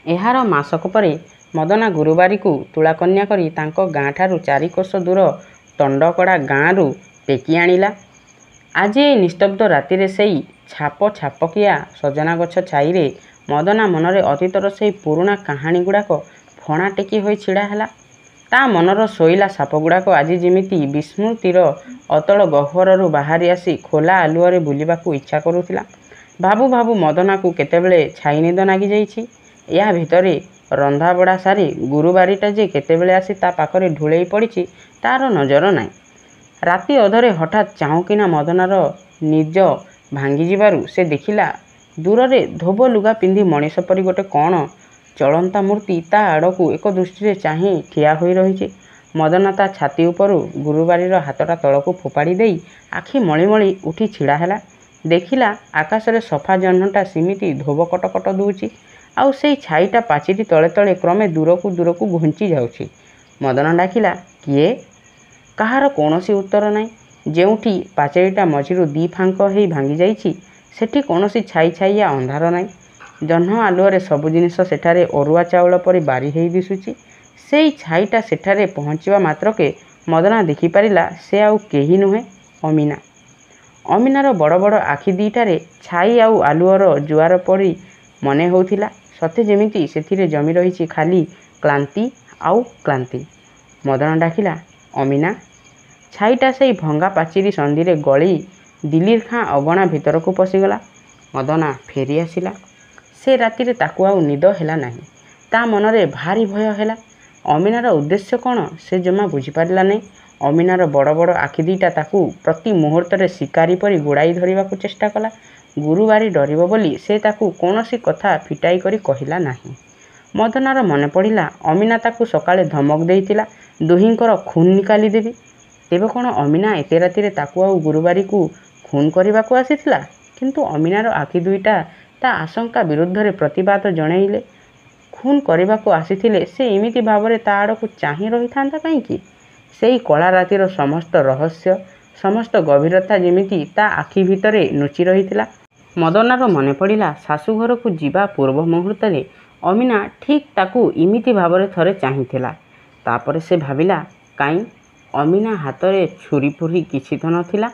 ଏହାର ମାସକ ପରେ ମଦନା ଗୁରୁବାରୀକୁ ତୁଳାକନ୍ୟା କରି ତାଙ୍କ ଗାଁଠାରୁ ଚାରିକୋଶ ଦୂର ତଣ୍ଡକଡ଼ା ଗାଁରୁ ଟେକି ଆଣିଲା। ଆଜି ଏଇ ନିସ୍ତବ୍ଧ ରାତିରେ ସେଇ ଛାପଛାପକିଆ ସଜନାଗଛ ଛାଇରେ ମଦନା ମନରେ ଅତୀତର ସେଇ ପୁରୁଣା କାହାଣୀଗୁଡ଼ାକ ଫଣା ଟେକି ହୋଇ ଛିଡ଼ା ହେଲା। ତା' ମନର ଶୋଇଲା ସାପଗୁଡ଼ାକ ଆଜି ଯିମିତି ବିସ୍ମୃତିର ଅତଳ ଗହ୍ୱରରୁ ବାହାରି ଆସି ଖୋଲା ଆଲୁଅରେ ବୁଲିବାକୁ ଇଚ୍ଛା କରୁଥିଲା। ଭାବୁ ଭାବୁ ମଦନାକୁ କେତେବେଳେ ଛାଇନିଦ ନାଗିଯାଇଛି। ୟା ଭିତରେ ରନ୍ଧାବଢ଼ା ସାରି ଗୁରୁବାରୀଟା ଯେ କେତେବେଳେ ଆସି ତା' ପାଖରେ ଢୁଳେଇ ପଡ଼ିଛି ତା'ର ନଜର ନାହିଁ। ରାତି ଅଧରେ ହଠାତ୍ ଚାଉଁକିନା ମଦନାର ନିଦ ଭାଙ୍ଗିଯିବାରୁ ସେ ଦେଖିଲା, ଦୂରରେ ଧୋବ ଲୁଗା ପିନ୍ଧି ମଣିଷ ପରି ଗୋଟେ କ'ଣ ଚଳନ୍ତା ମୂର୍ତ୍ତି ତା' ଆଡ଼କୁ ଏକଦୃଷ୍ଟିରେ ଚାହିଁ ଠିଆ ହୋଇ ରହିଛି। ମଦନା ତା' ଛାତି ଉପରୁ ଗୁରୁବାରୀର ହାତଟା ତଳକୁ ଫୋପାଡ଼ି ଦେଇ ଆଖି ମଳି ମଳି ଉଠି ଛିଡ଼ା ହେଲା। ଦେଖିଲା, ଆକାଶରେ ସଫା ଜହ୍ନଟା ସିମିତି ଧୋବ କଟକଟ ଦଉଚି, ଆଉ ସେଇ ଛାଇଟା ପାଚିରୀ ତଳେ ତଳେ କ୍ରମେ ଦୂରକୁ ଦୂରକୁ ଘୁଞ୍ଚି ଯାଉଛି। ମଦନା ଡାକିଲା, କିଏ? କାହାର କୌଣସି ଉତ୍ତର ନାହିଁ। ଯେଉଁଠି ପାଚେରୀଟା ମଝିରୁ ଦି'ଫାଙ୍କ ହେଇ ଭାଙ୍ଗିଯାଇଛି, ସେଠି କୌଣସି ଛାଇ ଛାଇଆ ଅନ୍ଧାର ନାହିଁ। ଜହ୍ନ ଆଲୁଅରେ ସବୁ ଜିନିଷ ସେଠାରେ ଅରୁଆ ଚାଉଳ ପରି ବାରି ହେଇ ଦିଶୁଚି। ସେଇ ଛାଇଟା ସେଠାରେ ପହଞ୍ଚିବା ମାତ୍ରକେ ମଦନା ଦେଖିପାରିଲା, ସେ ଆଉ କେହି ନୁହେଁ, ଅମିନା। ଅମିନାର ବଡ଼ ବଡ଼ ଆଖି ଦି'ଟାରେ ଛାଇ ଆଉ ଆଲୁଅର ଜୁଆର ପରି ମନେ ହେଉଥିଲା, ସତେ ଯେମିତି ସେଥିରେ ଜମି ରହିଛି ଖାଲି କ୍ଳାନ୍ତି ଆଉ କ୍ଳାନ୍ତି। ମଦନା ଡାକିଲା, ଅମିନା! ଛାଇଟା ସେଇ ଭଙ୍ଗା ପାଚିରୀ ସନ୍ଧିରେ ଗଳି ଦିଲିର୍ ଖାଁ ଅଗଣା ଭିତରକୁ ପଶିଗଲା। ମଦନା ଫେରି ଆସିଲା। ସେ ରାତିରେ ତାକୁ ଆଉ ନିଦ ହେଲା ନାହିଁ। ତା' ମନରେ ଭାରି ଭୟ ହେଲା। ଅମିନାର ଉଦ୍ଦେଶ୍ୟ କ'ଣ ସେ ଜମା ବୁଝିପାରିଲା ନାହିଁ। ଅମିନାର ବଡ଼ ବଡ଼ ଆଖି ଦି'ଟା ତାକୁ ପ୍ରତି ମୁହୂର୍ତ୍ତରେ ଶିକାରୀ ପରି ଗୋଡ଼ାଇ ଧରିବାକୁ ଚେଷ୍ଟା କଲା। ଗୁରୁବାରୀ ଡରିବ ବୋଲି ସେ ତାକୁ କୌଣସି କଥା ଫିଟାଇ କରି କହିଲା ନାହିଁ। ମଦନାର ମନେପଡ଼ିଲା, ଅମିନା ତାକୁ ସକାଳେ ଧମକ ଦେଇଥିଲା, ଦୁହିଁଙ୍କର ଖୁନ୍ ନିକାଲି ଦେବି। ତେବେ କ'ଣ ଅମିନା ଏତେ ରାତିରେ ତାକୁ ଆଉ ଗୁରୁବାରୀକୁ ଖୁନ୍ କରିବାକୁ ଆସିଥିଲା? କିନ୍ତୁ ଅମିନାର ଆଖି ଦୁଇଟା ତା' ଆଶଙ୍କା ବିରୁଦ୍ଧରେ ପ୍ରତିବାଦ ଜଣେଇଲେ। ଖୁନ୍ କରିବାକୁ ଆସିଥିଲେ ସେ ଇମିତି ଭାବରେ ତା' ଆଡ଼କୁ ଚାହିଁ ରହିଥାନ୍ତା କାହିଁକି? ସେଇ କଳା ରାତିର ସମସ୍ତ ରହସ୍ୟ, ସମସ୍ତ ଗଭୀରତା ଯିମିତି ତା' ଆଖି ଭିତରେ ଲୁଚି ରହିଥିଲା। ମଦନାର ମନେପଡ଼ିଲା, ଶାଶୁଘରକୁ ଯିବା ପୂର୍ବ ମୁହୂର୍ତ୍ତରେ ଅମିନା ଠିକ୍ ତାକୁ ଇମିତି ଭାବରେ ଥରେ ଚାହିଁଥିଲା। ତା'ପରେ ସେ ଭାବିଲା, କାଇଁ, ଅମିନା ହାତରେ ଛୁରୀଫୁରୀ କିଛି ତ ନ ଥିଲା!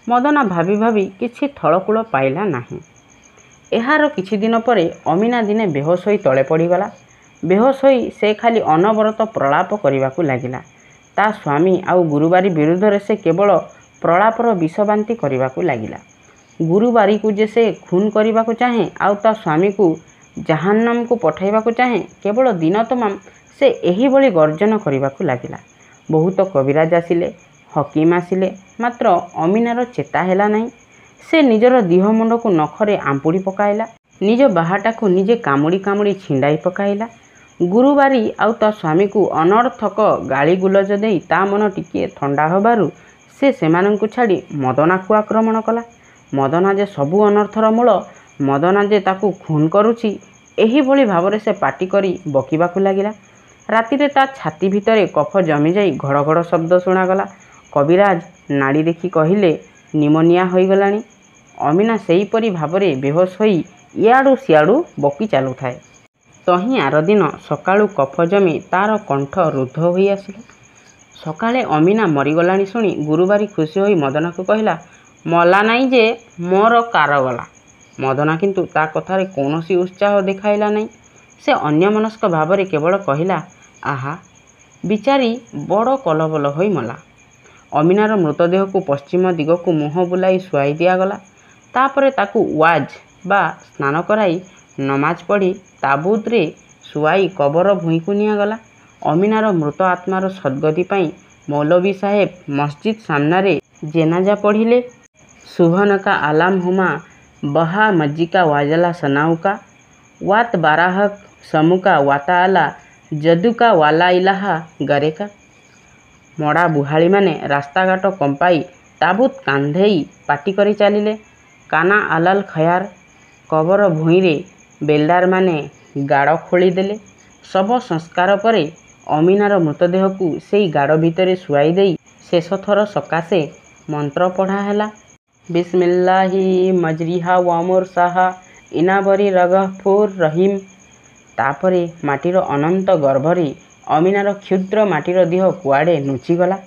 ମଦନା ଭାବି ଭାବି କିଛି ଥଳକୂଳ ପାଇଲା ନାହିଁ। ଏହାର କିଛିଦିନ ପରେ ଅମିନା ଦିନେ ବେହୋସ ହୋଇ ତଳେ ପଡ଼ିଗଲା। ବେହୋସ ହୋଇ ସେ ଖାଲି ଅନବରତ ପ୍ରଳାପ କରିବାକୁ ଲାଗିଲା। ତା' ସ୍ୱାମୀ ଆଉ ଗୁରୁବାରୀ ବିରୁଦ୍ଧରେ ସେ କେବଳ ପ୍ରଳାପର ବିଷବାନ୍ତି କରିବାକୁ ଲାଗିଲା। ଗୁରୁବାରୀକୁ ଯେ ସେ ଖୁନ୍ କରିବାକୁ ଚାହେଁ, ଆଉ ତା' ସ୍ୱାମୀକୁ ଜାହାନ୍ନମକୁ ପଠାଇବାକୁ ଚାହେଁ, କେବଳ ଦିନତମାମ ସେ ଏହିଭଳି ଗର୍ଜନ କରିବାକୁ ଲାଗିଲା। ବହୁତ କବିରାଜ ଆସିଲେ, ହକିମ ଆସିଲେ; ମାତ୍ର ଅମିନାର ଚେତା ହେଲା ନାହିଁ। ସେ ନିଜର ଦିହ ମୁଣ୍ଡକୁ ନଖରେ ଆମ୍ପୁଡ଼ି ପକାଇଲା। ନିଜ ବାହାଟାକୁ ନିଜେ କାମୁଡ଼ି କାମୁଡ଼ି ଛିଣ୍ଡାଇ ପକାଇଲା। ଗୁରୁବାରୀ ଆଉ ତା' ସ୍ୱାମୀକୁ ଅନର୍ଥକ ଗାଳିଗୁଲଜ ଦେଇ ତା' ମନ ଟିକିଏ ଥଣ୍ଡା ହେବାରୁ ସେ ସେମାନଙ୍କୁ ଛାଡ଼ି ମଦନାକୁ ଆକ୍ରମଣ କଲା। ମଦନା ଯେ ସବୁ ଅନର୍ଥର ମୂଳ, ମଦନା ଯେ ତାକୁ ଖୁନ୍ କରୁଛି, ଏହିଭଳି ଭାବରେ ସେ ପାଟି କରି ବକିବାକୁ ଲାଗିଲା। ରାତିରେ ତା' ଛାତି ଭିତରେ କଫ ଜମିଯାଇ ଘଡ଼ ଘଡ଼ ଶବ୍ଦ ଶୁଣାଗଲା। କବିରାଜ ନାଡ଼ି ଦେଖି କହିଲେ, ନିମୋନିଆ ହୋଇଗଲାଣି। ଅମିନା ସେଇପରି ଭାବରେ ବେହୋସ ହୋଇ ଇଆଡ଼ୁ ସିଆଡ଼ୁ ବକି ଚାଲୁଥାଏ। ତହିଁ ଆରଦିନ ସକାଳୁ କଫ ଜମି ତା'ର କଣ୍ଠ ରୁଦ୍ଧ ହୋଇ ଆସିଲା। ସକାଳେ ଅମିନା ମରିଗଲାଣି ଶୁଣି ଗୁରୁବାରୀ ଖୁସି ହୋଇ ମଦନାକୁ କହିଲା, ମଲା ନାଇଁ ଯେ ମୋର କାର ଗଲା। ମଦନା କିନ୍ତୁ ତା' କଥାରେ କୌଣସି ଉତ୍ସାହ ଦେଖାଇଲା ନାହିଁ। ସେ ଅନ୍ୟମନସ୍କ ଭାବରେ କେବଳ କହିଲା, ଆହା, ବିଚାରୀ ବଡ଼ କଲବଲ ହୋଇ ମଲା। ଅମିନାର ମୃତଦେହକୁ ପଶ୍ଚିମ ଦିଗକୁ ମୁହଁ ବୁଲାଇ ଶୁଆଇ ଦିଆଗଲା। ତା'ପରେ ତାକୁ ୱାଜ୍ ବା ସ୍ନାନ କରାଇ ନମାଜ ପଢ଼ି ତାବୁତରେ ଶୁଆଇ କବର ଭୂଇଁକୁ ନିଆଗଲା। ଅମିନାର ମୃତ ଆତ୍ମାର ସଦ୍‌ଗତି ପାଇଁ ମୌଲବୀ ସାହେବ ମସଜିଦ୍ ସାମନାରେ ଜେନାଜା ପଢ଼ିଲେ। ସୁବହାନକା ଆଲ୍ଲାହୁମ୍ମା ବହା ମଜ୍ଜିକା ୱାଜଲା ସନାଉକା, ୱାତବାରାହକ ସମୁକା ୱାତାଆଲା ଜଦ୍ଦୁକା ୱାଲା ଇଲାହା ଗରେକା। ମଡ଼ା ବୁହାଳିମାନେ ରାସ୍ତାଘାଟ କମ୍ପାଇ ତାବୁତ କାନ୍ଧେଇ ପାଟି କରି ଚାଲିଲେ, କାନା ଆଲାଲ ଖୟାର। କବର ଭୂଇଁରେ ବେଲଦାରମାନେ ଗାଡ଼ ଖୋଳିଦେଲେ। ଶବ ସଂସ୍କାର ପରେ ଅମିନାର ମୃତଦେହକୁ ସେଇ ଗାଡ଼ ଭିତରେ ଶୁଆଇ ଦେଇ ଶେଷଥର ସକାଶେ ମନ୍ତ୍ର ପଢ଼ା ହେଲା। ବିସମିଲ୍ଲାହି ମଜରିହା ୱାମୁରସାହା ଇନାବରି ରଗଫୁର୍ ରହିମ୍। ତା'ପରେ ମାଟିର ଅନନ୍ତ ଗର୍ଭରେ ଅମିନାର କ୍ଷୁଦ୍ର ମାଟିର ଦିହ କୁଆଡ଼େ ନୁଚିଗଲା।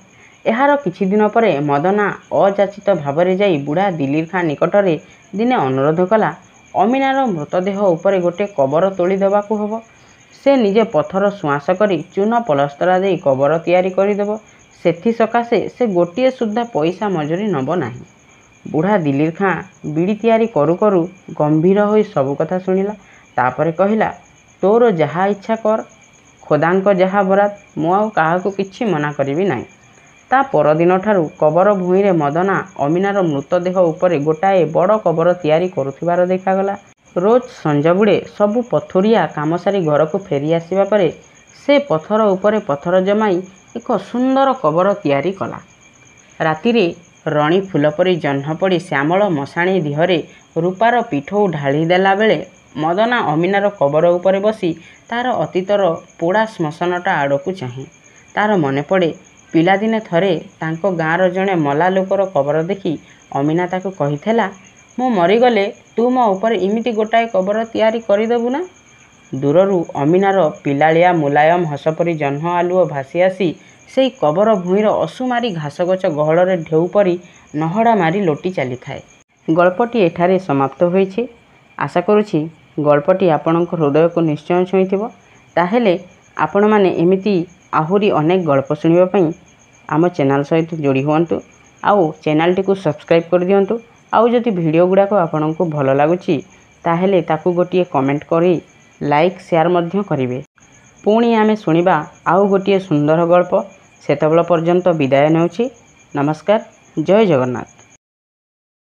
ଏହାର କିଛିଦିନ ପରେ ମଦନା ଅଯାଚିତ ଭାବରେ ଯାଇ ବୁଢ଼ା ଦିଲିର ଖାଁ ନିକଟରେ ଦିନେ ଅନୁରୋଧ କଲା, ଅମିନାର ମୃତଦେହ ଉପରେ ଗୋଟିଏ କବର ତୋଳି ଦେବାକୁ ହେବ। ସେ ନିଜେ ପଥର ସୁଆଁସ କରି ଚୂନ ପଲସ୍ତରା ଦେଇ କବର ତିଆରି କରିଦେବ। ସେଥି ସକାଶେ ସେ ଗୋଟିଏ ସୁଦ୍ଧା ପଇସା ମଜୁରୀ ନେବ ନାହିଁ। ବୁଢ଼ା ଦିଲିର ଖାଁ ବିଡ଼ି ତିଆରି କରୁ କରୁ ଗମ୍ଭୀର ହୋଇ ସବୁ କଥା ଶୁଣିଲା। ତା'ପରେ କହିଲା, ତୋର ଯାହା ଇଚ୍ଛା କର। ଖୋଦାଙ୍କ ଯାହା ବରାଦ, ମୁଁ ଆଉ କାହାକୁ କିଛି ମନା କରିବି ନାହିଁ। ତା ପରଦିନଠାରୁ କବର ଭୂଇଁରେ ମଦନା ଅମିନାର ମୃତଦେହ ଉପରେ ଗୋଟାଏ ବଡ଼ କବର ତିଆରି କରୁଥିବାର ଦେଖାଗଲା। ରୋଜ ସଞ୍ଜବୁଡ଼େ ସବୁ ପଥୁରିଆ କାମ ସାରି ଘରକୁ ଫେରି ଆସିବା ପରେ ସେ ପଥର ଉପରେ ପଥର ଜମାଇ ଏକ ସୁନ୍ଦର କବର ତିଆରି କଲା। ରାତିରେ ରଣି ଫୁଲ ପରି ଜହ୍ନ ପଡ଼ି ଶ୍ୟାମଳ ମଶାଣି ଦିହରେ ରୂପାର ପିଠଉ ଢାଳି ଦେଲାବେଳେ ମଦନା ଅମିନାର କବର ଉପରେ ବସି ତା'ର ଅତୀତର ପୋଡ଼ା ଶ୍ମଶାନଟା ଆଡ଼କୁ ଚାହେଁ। ତା'ର ମନେପଡ଼େ, ପିଲାଦିନେ ଥରେ ତାଙ୍କ ଗାଁର ଜଣେ ମଲା ଲୋକର କବର ଦେଖି ଅମିନା ତାକୁ କହିଥିଲା, ମୁଁ ମରିଗଲେ ତୁ ମୋ ଉପରେ ଇମିତି ଗୋଟାଏ କବର ତିଆରି କରିଦେବୁ ନା? ଦୂରରୁ ଅମିନାର ପିଲାଳିଆ ମୁଲାୟମ ହସ ପରି ଜହ୍ନ ଆଲୁଅ ଭାସି ଆସି ସେଇ କବର ଭୂଇଁର ଅସୁମାରି ଘାସଗଛ ଗହଳରେ ଢେଉ ପରି ନହଡ଼ା ମାରି ଲୋଟି ଚାଲିଥାଏ। ଗଳ୍ପଟି ଏଠାରେ ସମାପ୍ତ ହୋଇଛି। ଆଶା କରୁଛି ଗଳ୍ପଟି ଆପଣଙ୍କ ହୃଦୟକୁ ନିଶ୍ଚୟ ଛୁଇଁଥିବ। ତାହେଲେ ଆପଣମାନେ ଏମିତି ଆହୁରି ଅନେକ ଗଳ୍ପ ଶୁଣିବା ପାଇଁ ଆମ ଚ୍ୟାନେଲ୍ ସହିତ ଯୋଡ଼ି ହୁଅନ୍ତୁ ଆଉ ଚ୍ୟାନେଲ୍ଟିକୁ ସବସ୍କ୍ରାଇବ୍ କରିଦିଅନ୍ତୁ। ଆଉ ଯଦି ଭିଡ଼ିଓ ଗୁଡ଼ାକ ଆପଣଙ୍କୁ ଭଲ ଲାଗୁଛି, ତାହେଲେ ତାକୁ ଗୋଟିଏ କମେଣ୍ଟ କରି ଲାଇକ୍, ସେୟାର ମଧ୍ୟ କରିବେ। ପୁଣି ଆମେ ଶୁଣିବା ଆଉ ଗୋଟିଏ ସୁନ୍ଦର ଗଳ୍ପ। ସେତେବେଳ ପର୍ଯ୍ୟନ୍ତ ବିଦାୟ ନେଉଛି। ନମସ୍କାର, ଜୟ ଜଗନ୍ନାଥ।